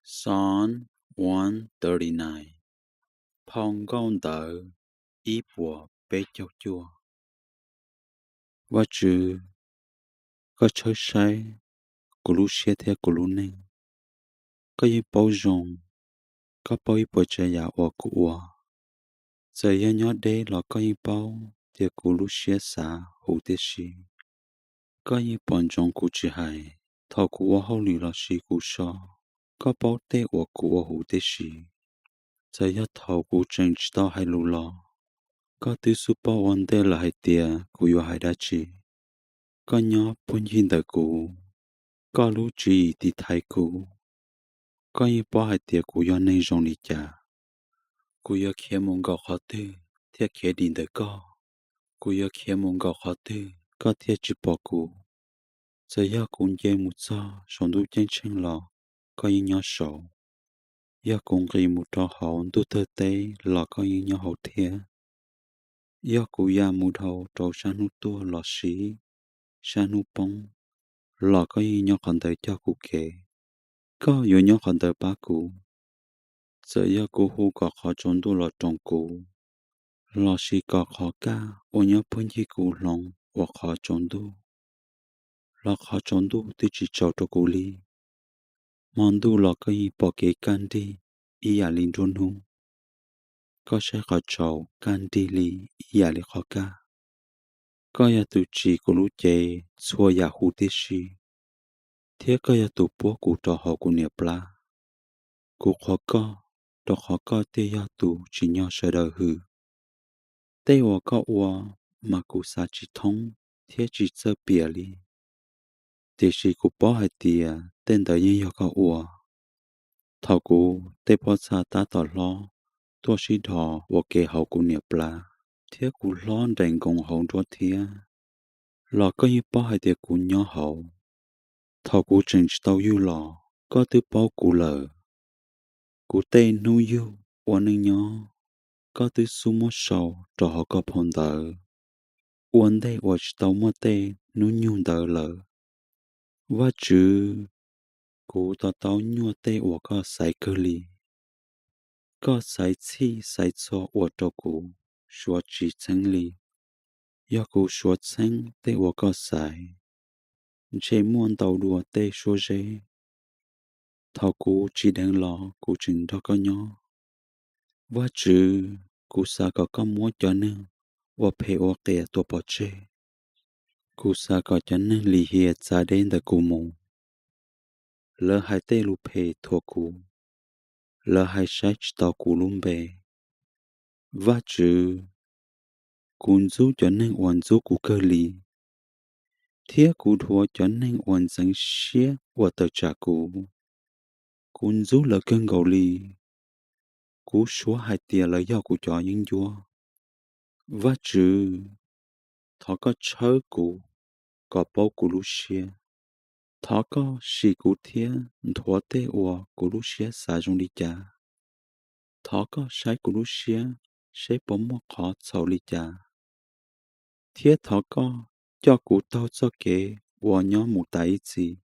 Psalm one thirty-nine. Phau Nkauj Ntawv ib puas peb caug cuaj. Vajtswv, koj tshawb saib kuv lub siab thiab kuv lub neej. Koj yeej paub zoo, koj paub ib puas tsav yam uas kuv ua. Txawm yog nyob deb los koj yeej paub tias kuv lub siab xav huv tib si. Koj yeej pom ntsoov kuv tsis hais, thaum kuv ua hauj lwm lossis kuv so, koj paub tej uas kuv ua huv tib si. Txawm yog thaum kuv tseem tsis tau hais lus los, koj twb xub paub ua ntej lawm hais tias kuv yuav hais dab tsi. Koj nyob puag ncig ntawm kuv, koj lub tswv yim tiv thaiv kuv. Koj yeej paub hais tias kuv yog neeg zoo li cas. Kuv yuav khiav mus nkaum qhov twg thiaj khiav dim ntawm koj? Kuv yuav khiav mus nkaum qhov twg koj thiaj tsis pom kuv? Txawm yog kuv nce mus txog saum ntuj ceeb tsheej los koj yeej nyob saud. Yog kuv nqis mus rau hauv ntuj thawj teb los koj yeej nyob hauv thiab. Yog kuv ya mus dhau rau sab hnub tuaj lossis sab hnub poob, los koj yeej nyob qhov ntawd coj kuv kev. Koj yuav nyob qhov ntawd pab kuv. Txawm yog kuv hu kom qhov tsaus ntuj los roos kuv, lossis kom qhov kaj uas nyob puag ncig kuv hloov ua qhov tsaus ntuj, los qhov tsaus ntuj twb tsis tsaus rau kuv li. Hmo ntuj los koj yeej pom kev kaj nrig ib yam li nruab hnub. Koj saib qhov tsaus kaj nrig li ib yam li qhov kaj. Koj yog tus tsim kuv lub cev txhua yam huv tib si, thiab koj yog tus puab kuv rau hauv kuv niam plab. Kuv qhuas koj, rau qhov koj thiaj yog tus tsim nyog sawv daws hwm. Tej uas koj ua mas kuv xav tsis thoob thiab tsis txawj piav li, tiam sis kuv paub hais tias tej ntawd yeej yog koj ua. Thaum kuv tej pob txha tab tom hlob tuaj sib dhos ua ke hauv kuv niam plab, thiab kuv hlob nraim nkoos hauv nruab thiab, los koj yeej paub hais tias kuv nyob hauv. Thaum kuv tseem tsis tau yug los koj twb paub kuv lawm. Kuv tej hnub yug ua neej nyob, koj twb xub muab sau rau hauv koj phau ntawv, ua ntej uas tsis tau muaj tej hnub nyoog ntawd lawm. Vajtswv, kuv to taub nyuaj tej uas koj xaiv kawg li. Koj xaiv txhij xaiv txhua ua rau kuv suav tsis txheeb li. Yog kuv suav txheeb tej uas koj xaiv, ntshe muaj ntau dua tej suab zeb. Thaum kuv tsis dheev los kuv tseem nrog koj nyob. Vajtswv, kuv xav kom koj muab cov neeg ua phem ua qias tua pov tseg. Kuv xav kom cov neeg lim hiam txav deb ntawm kuv mus. Lawv hais tej lus phem thuam kuv, lawv hais saib tsis taus kuv lub npe. Vajtswv, kuv ntxub cov neeg uas ntxub kuv kawg li, thiab kuv dhuav cov neeg uas ntxeev siab uas tawm tsam kuv. Kuv ntxub lawv kawg nkaus li. Kuv suav hais tias lawv yog kuv cov yeeb ncuab. Vajtswv, thov koj tshawb kuv kom paub kuv lub siab. Thov koj sim kuv thiab nthuav tej uas kuv lub siab xav zoo li cas. Thov koj saib kuv lub siab seb puas muaj qhov txhaum li cas, thiab thov koj coj kuv taug txoj kev uas nyob mus tas ib txhis.